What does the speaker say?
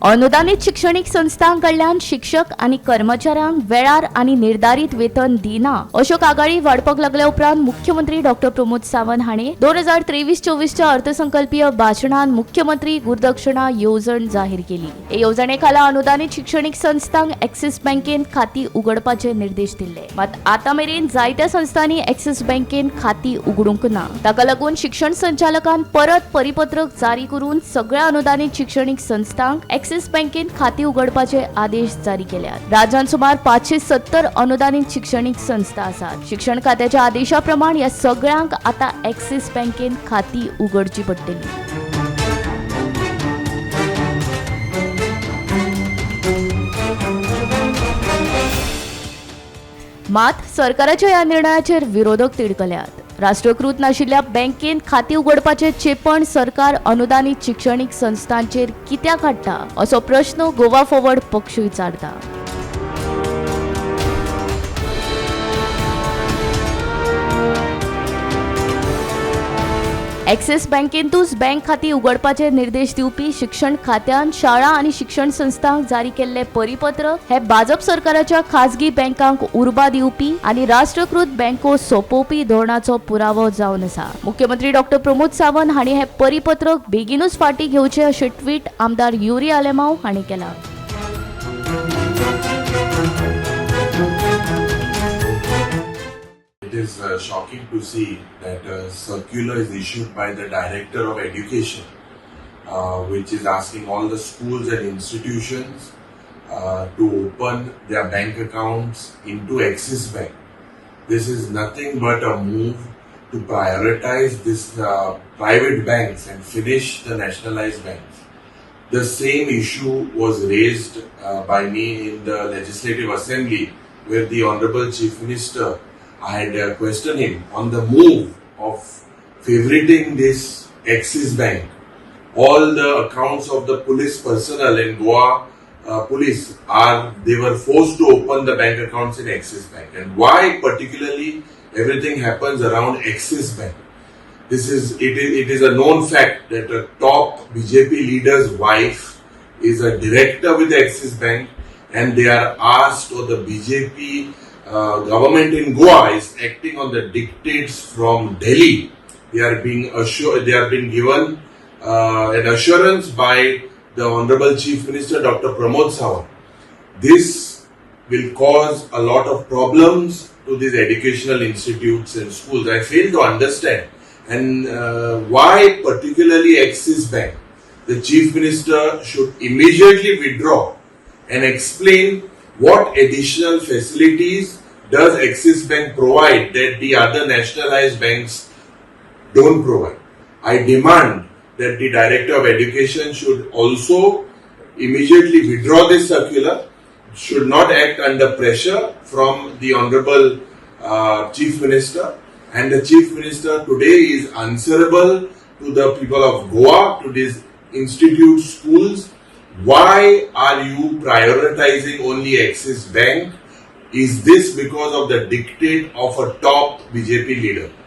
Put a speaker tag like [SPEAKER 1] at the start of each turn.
[SPEAKER 1] अनुदानीत शिक्षणीक संस्थां कडल्यान शिक्षक आनी कर्मचाऱ्यांक वेळार आनी निर्धारीत वेतन दिना अश्यो कागाळी वाडपाक लागल्या उपरांत मुख्यमंत्री डॉक्टर प्रमोद सावंत हांणी 2023-24च्या अर्थसंकल्पीय भाशणान मुख्यमंत्री गुरुदक्षिणा येवजण जाहीर केली. हे येवजणे खाला अनुदानीत शिक्षणीक संस्थांक एक्सिस बँकेन खाती उगडपाचे निर्देश दिल्ले. मात आतां मेरेन जायत्या संस्थांनी एक्सिस बँकेन खाती उगडूंक ना. ताका लागून शिक्षण संचालकान परत परिपत्रक जारी करून सगळ्या अनुदानीत शिक्षणीक संस्थांक एक्सिस बँकेन खाती उगडपाचे आदेश जारी केल्यात. राज्यांत सुमार 570 अनुदानीत शिक्षणीक संस्था आसात. शिक्षण खात्याच्या आदेशा प्रमाण ह्या सगळ्यांक आतां एक्सिस बँकेन खाती उगडची पडटली. मात सरकाराच्या ह्या निर्णयाचेर विरोधक तिडकल्यात. राष्ट्रीयकृत नाशिल्ल्या बँकेन खाती उगडपाचें चेपण सरकार अनुदानीत शिक्षणीक संस्थांचेर कित्याक हाडटा असो प्रश्न गोवा फॉरवर्ड पक्ष विचारता. एक्सिस बँकेंतूच बँक खाती उगडपाचे निर्देश दिवपी शिक्षण खात्यान शाळा आनी शिक्षण संस्थांक जारी केल्ले परिपत्रक हे भाजप सरकाराच्या खाजगी बँकांक उर्बा दिवपी आनी राष्ट्रीयकृत बँको सोंपोवपी धोरणाचो पुरावो जावन आसा. मुख्यमंत्री डॉक्टर प्रमोद सावंत हांणी हे परिपत्रक बेगीनूच फाटीं घेवचें अशें ट्वीट आमदार युरी आलेमांव हांणी केलां.
[SPEAKER 2] It is shocking to see that a circular is issued by the Director of Education, which is asking all the schools and institutions to open their bank accounts into Axis Bank. This is nothing but a move to prioritize this private banks and finish the nationalized banks. The same issue was raised by me in the Legislative Assembly, where the Honorable Chief Minister, I had questioned him on the move of favoriting this Axis Bank. All the accounts of the police personnel in Goa police are, they were forced to open the bank accounts in Axis Bank. And why particularly everything happens around Axis Bank? This is it is it is a known fact that a top BJP leader's wife is a director with Axis Bank, and they are asked, or the BJP government in Goa is acting on the dictates from Delhi. They are being assured, they are being given an assurance by the Honorable Chief Minister Dr. Pramod Sawant. This will cause a lot of problems to these educational institutes and schools. I fail to understand and why particularly Axis Bank. The Chief Minister should immediately withdraw and explain what additional facilities does Axis Bank provide that the other nationalized banks don't provide. I demand that the Director of Education should also immediately withdraw this circular, should not act under pressure from the Honorable Chief Minister, and the Chief Minister today is answerable to the people of Goa, to these institute schools. Why are you prioritizing only Axis Bank? Is this because of the dictate of a top BJP leader?